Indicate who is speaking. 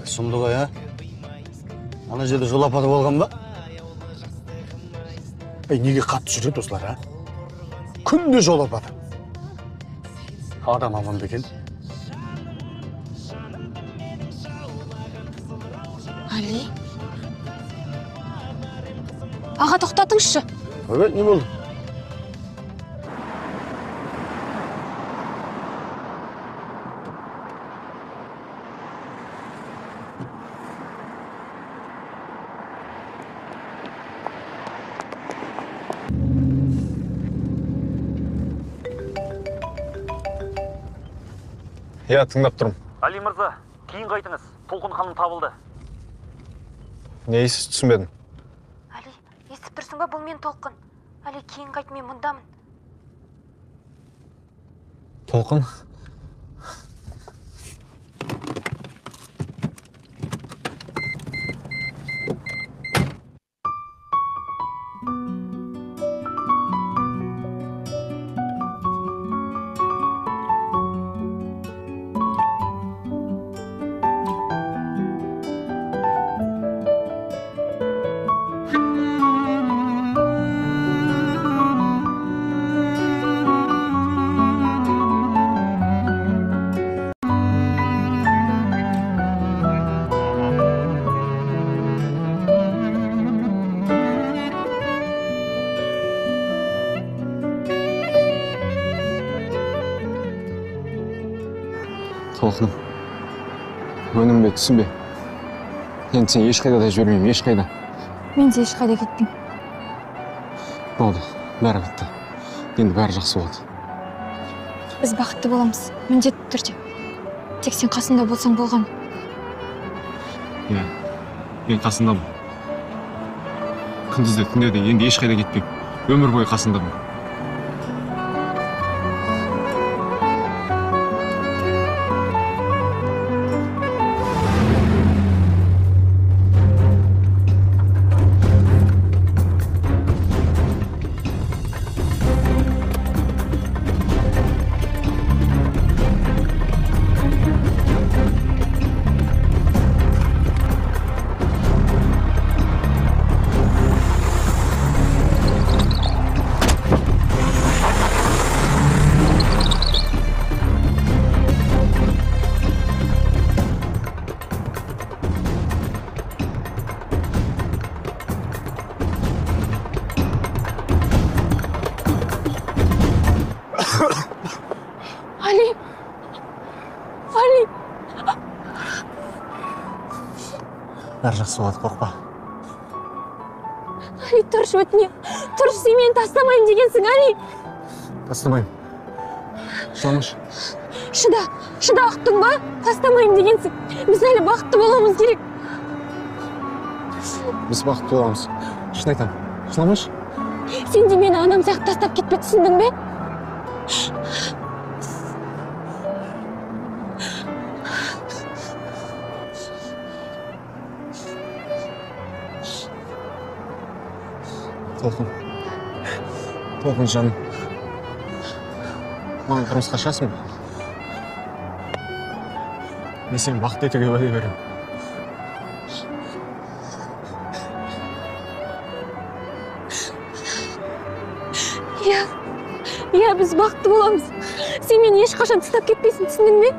Speaker 1: Сұмдық ай, а? Ана жерде жол апаты болған ба? Ей, неге қатты жүреді осылар, а? Күнде жол апаты. Адам аман ба екен?
Speaker 2: Али? Аға, тоқтатыңызшы.
Speaker 1: Ойбай, не болды?
Speaker 3: Иә, тыңдап тұрмын.
Speaker 4: Али мырза, кейін қайтыңыз. Толқын ханым табылды.
Speaker 3: Не дейсіз, түсінбедім.
Speaker 2: Али, естіп тұрсың ба, бұл мен Толқын. Али, кейін қайт, мен мұндамын.
Speaker 3: Толқын? Толқын, өнімбе, түсінбе. Енді сен ешқайда да жібермеймін, ешқайда.
Speaker 2: Мен де ешқайда кетпеймін.
Speaker 3: Болды, бәрі бітті. Енді бәрі жақсы болады.
Speaker 2: Біз бақытты боламыз, міндетті түрде. Тек сен қасымда болсаң болған.
Speaker 3: Иә, мен қасындамын. Күндіз де, түнде де енді ешқайда кетпеймін. Өмір бойы қасындамын.
Speaker 2: Али! Али!
Speaker 3: Бәрі жақсы болады, қорықпа.
Speaker 2: Али, тұршы өтінемін. Тұршы, сен мені тастамаймын дегенсің, Али!
Speaker 3: Тастамаймын. Жыламашы.
Speaker 2: Шыда, шыда, ұқтың ба? Тастамаймын дегенсің. Біз әлі бақытты болуымыз керек.
Speaker 3: Біз бақытты боламыз. Шын айтамын. Жыламашы.
Speaker 2: Сен де мені анам сияқты тастап кетпе, түсіндің бе?
Speaker 3: Толқын, Толқын жаным, маған тұрмысқа шығасың ба? Мен сені бақытты етуге уәде беремін.
Speaker 2: Иә, иә, біз бақытты боламыз. Сен мені ешқашан тастап кетпейсің, түсіндің бе?